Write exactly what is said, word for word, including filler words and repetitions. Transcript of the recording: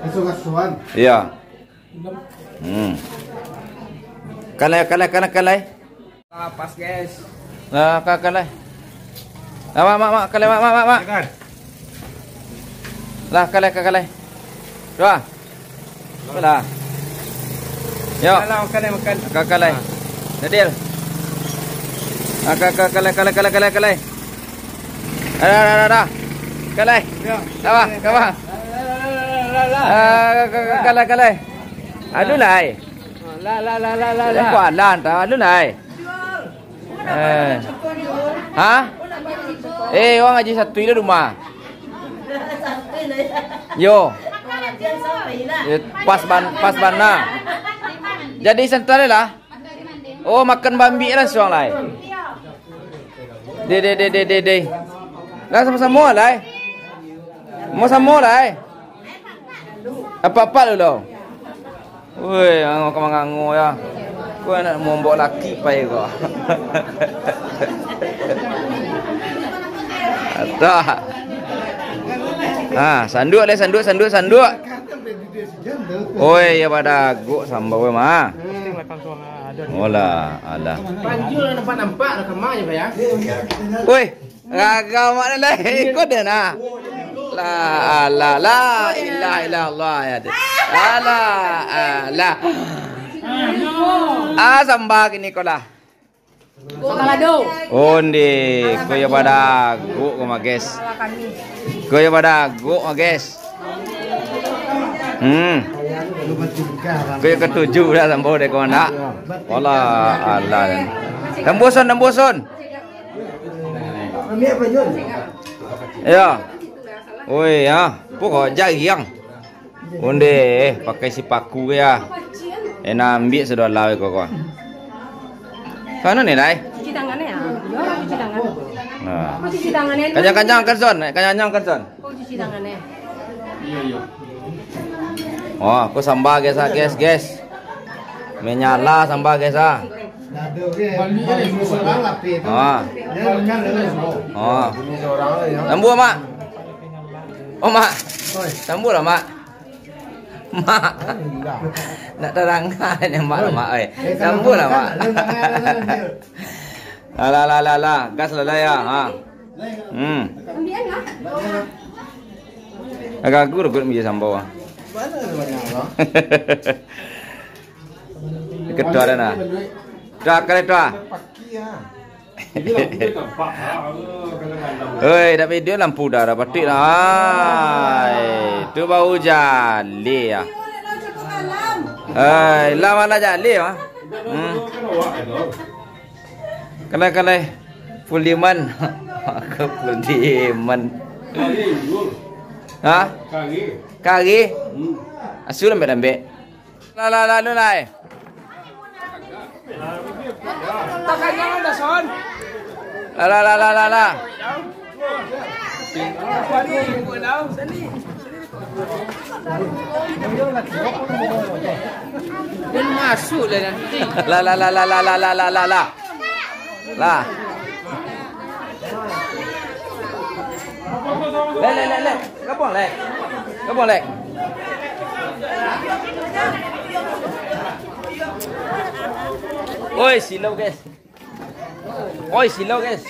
Asuh-asuhan. Iya. Hmm. Kalai, kalai, kalai, kalai. Ah, pas, guys. Lah, ka, kalai. Lah, mak, mak, mak, kalai, mak, mak, mak, mak. Lah, kalai, ka, kalai. Dua. Lah. Yo. Lah, lah, makan, makan. Ka, kalai. Dadil. Ah, ka, ka, kalai, kalai, kalai, kalai, kalai. Dah, dah, dah, dah. Kalai. Yo. Apa? Apa? Lah, lah, lah, lah, lah. Ah, ka, ka, ka, kalai, kalai. Aduh, lai. Lah, lah, lah, lah, lah, lah. Kualan, tau. Aduh, lai. Eh. Ha? Eh, urang aji satu ilo rumah. Yo. Yo, pas ban-, pas bana. Jadi santai lah. Oh, makan bambi lah suang lai. Deh, deh, deh, deh, deh, deh. Lah samo-samo lai. Mau samo lai. Apak-apak dulu. Woi, angok ka mangango ya. Ko nak mombok laki pai ko. Adah. Ha, sanduak deh, sanduak, sanduak, sanduak. Oi, ya badaguak sambal mah. Olah, alah. Panjul nampak-nampak lah kama je, Pak, ya. Woi, Raga mak ni lah, ikut dia nah. La, alah, la ilaha illallah ya deh. Alah, alah. Ah, sambal kini ko lah. Sambal lado. Onde, ko yo badaguak ko mah, guys. Ko yo badaguak mah, guys. Hmm. Ko yo katuju dah sambal deh ko nak. Alah, alah. Tambuson, tambuson. Ya. Oi, ya. Pokok jariang. Onde, eh, pakai sipaku ke ya. Enak ambiak sudah lah ko, ko. Sana ni, Lai. Cuci tangan ya. Yo, cuci tangan. Nah. Cuci tangan ya. Kanyang-kanyang kan, Son. Kanyang-kanyang kan, Son. Kau cuci tangan ya. Wah, aku sambal, guys, ah, guys, guys. Menyala sambal, guys, ah. Ah. Ah. Tambua, Mak. Oh, Mak. Tambua lah, Mak. Mak. Nak tarang ni, Mak, lah, Mak, oi. Tambua lah, Mak. Alah, alah, alah, alah. Gas lah, lah, ya. Ha. Hmm. Agak-agak rugut mija sambal, ah. Ketua dah, nah. Dah, kali tu, ah. Oi, dah video lampu dah, dah patik dah. Ai, tu baru jaleh, ah. Ai, lah malah jaleh, ah. Hmm. Kalai, kalai. Full demand. Aku full demand. Ha? Kari. Kari? Hmm. Asu lambek-lambek. Lah, lah, lah, lu, lai. Lah, lah, lah, lah, lah. Dan masuk lah nanti. Lah, lah, lah, lah, lah, lah, lah, lah, lah, lah. Lah. Lek, lek, lek, lek. Gabung, lek. Gabung, lek. Oi, silau, guys. Oi, silau, guys.